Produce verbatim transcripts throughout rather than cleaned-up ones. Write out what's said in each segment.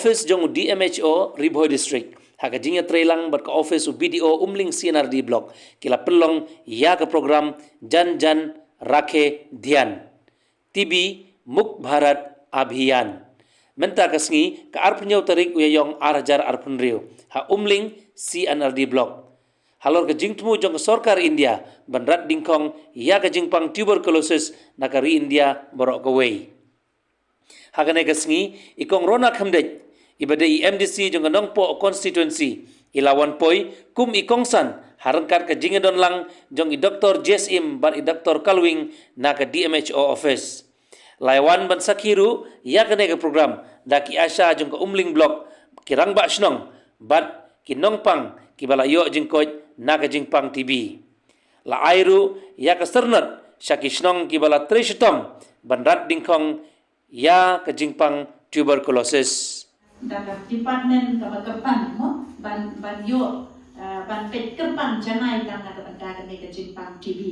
office jong u D M H O Ri Bhoi District ha ka jingïatreilang bad ka office u B D O Umling C&RD Block ki la pynlong ïa ka program Jan Jan Rakhe Dhyan, T B Mukt Bharat Abhiyan. Mynta ka sngi ka arphew tarik u Ïaïong ar hajar arphew ha Umling C&RD Block halor ka jingthmu jong ka sorkar India ban rat dingkhong ïa ka jingpang tuberculosis na ka ri India baroh kawei. Ha kane ka sngi i Kong Rona Khymdeit, iba dei i M D C jong ka Nongpoh constituency, i la wan poi kum i kongsan ha ryngkat ka jingïadonlang jong i Doktor J S Im bad i Doktor Kalwing na ka D M H O office. La ïawan ban sakhi ruh ïa kane ka program da ki ASHA jong ka Umling Block, ki rangbah shnong bad ki nongpang kiba la ïoh jingkoit na ka jingpang T B. La ai ruh ïa ka syrnod sha ki shnong kiba la trei shitom ban rat dingkhong ïa ka jingpang tuberculosis. Da ka department kaba kyrpang mo ban ban ïoh, eh, ban peit kyrpang janai tang na ka bynta kane ka jingpang T B.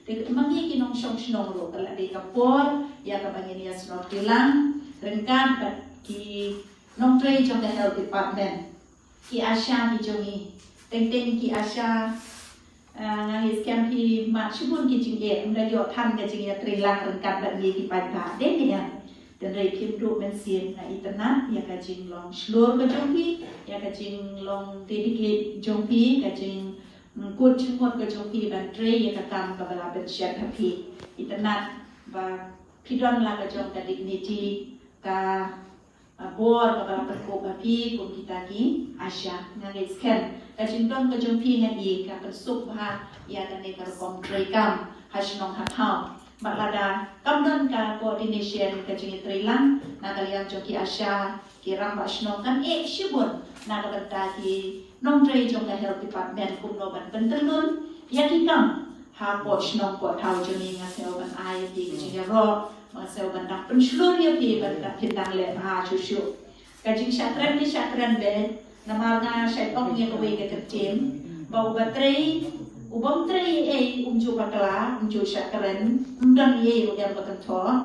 Te ka ma ngi ki nongshong shnong ruh ka la dei ka por ïa kaba ngin ïa snoh treilang ryngkat bad ki nongtrei jong ka health department, ki ASHA ki jong ngi. Teng teng ki ASHA, ah, nga ngeit skhem phi mad shibun ki jingeh ym da ïoh than ka jingïatreilang ryngkat bad ngi ki paidbah, dei ne em? Hynrei phim duh mynsiem, nga itynnad ïa ka jinglong shlur ka jong phi, ïa ka jinglong dedicate jong phi, ka jing, mm, kut jingmut ka jong phi ban trei ïa ka kam kaba la pynshet ha phi. Itynnad ba phi don la ka jong ka dignity, ka, ah, bor kaba la pynkup ha phi kum kita ki ASHA. Nga ngeit skhem ka jingdon ka jong phi, nga i, ka pynsuk bha ïa kane ka rukom treikam ha shnong ha thaw. Bad lada kam don ka coordination, ka jingïatreilang na ka liang jong ki ASHA, ki rangbah shnong, kan eh shibun na ka bynta ki nongtrei jong ka health department kumno ban pyntyllun ïa ki kam hapoh shnong poh thaw jong ngi. Nga sngew ban ai ïa phi ka jingïaroh, nga sngew ban dang pynshlur ïa phi ban dang, phin dang leh bha shuh shuh. Ka jingshakren te shakren beit, namar nga shait ong ïa kawei ka ktien ba uba trei, u bym trei ei um ju bakla, um ju shakren, um don ei ruh ïa ba kynthoh.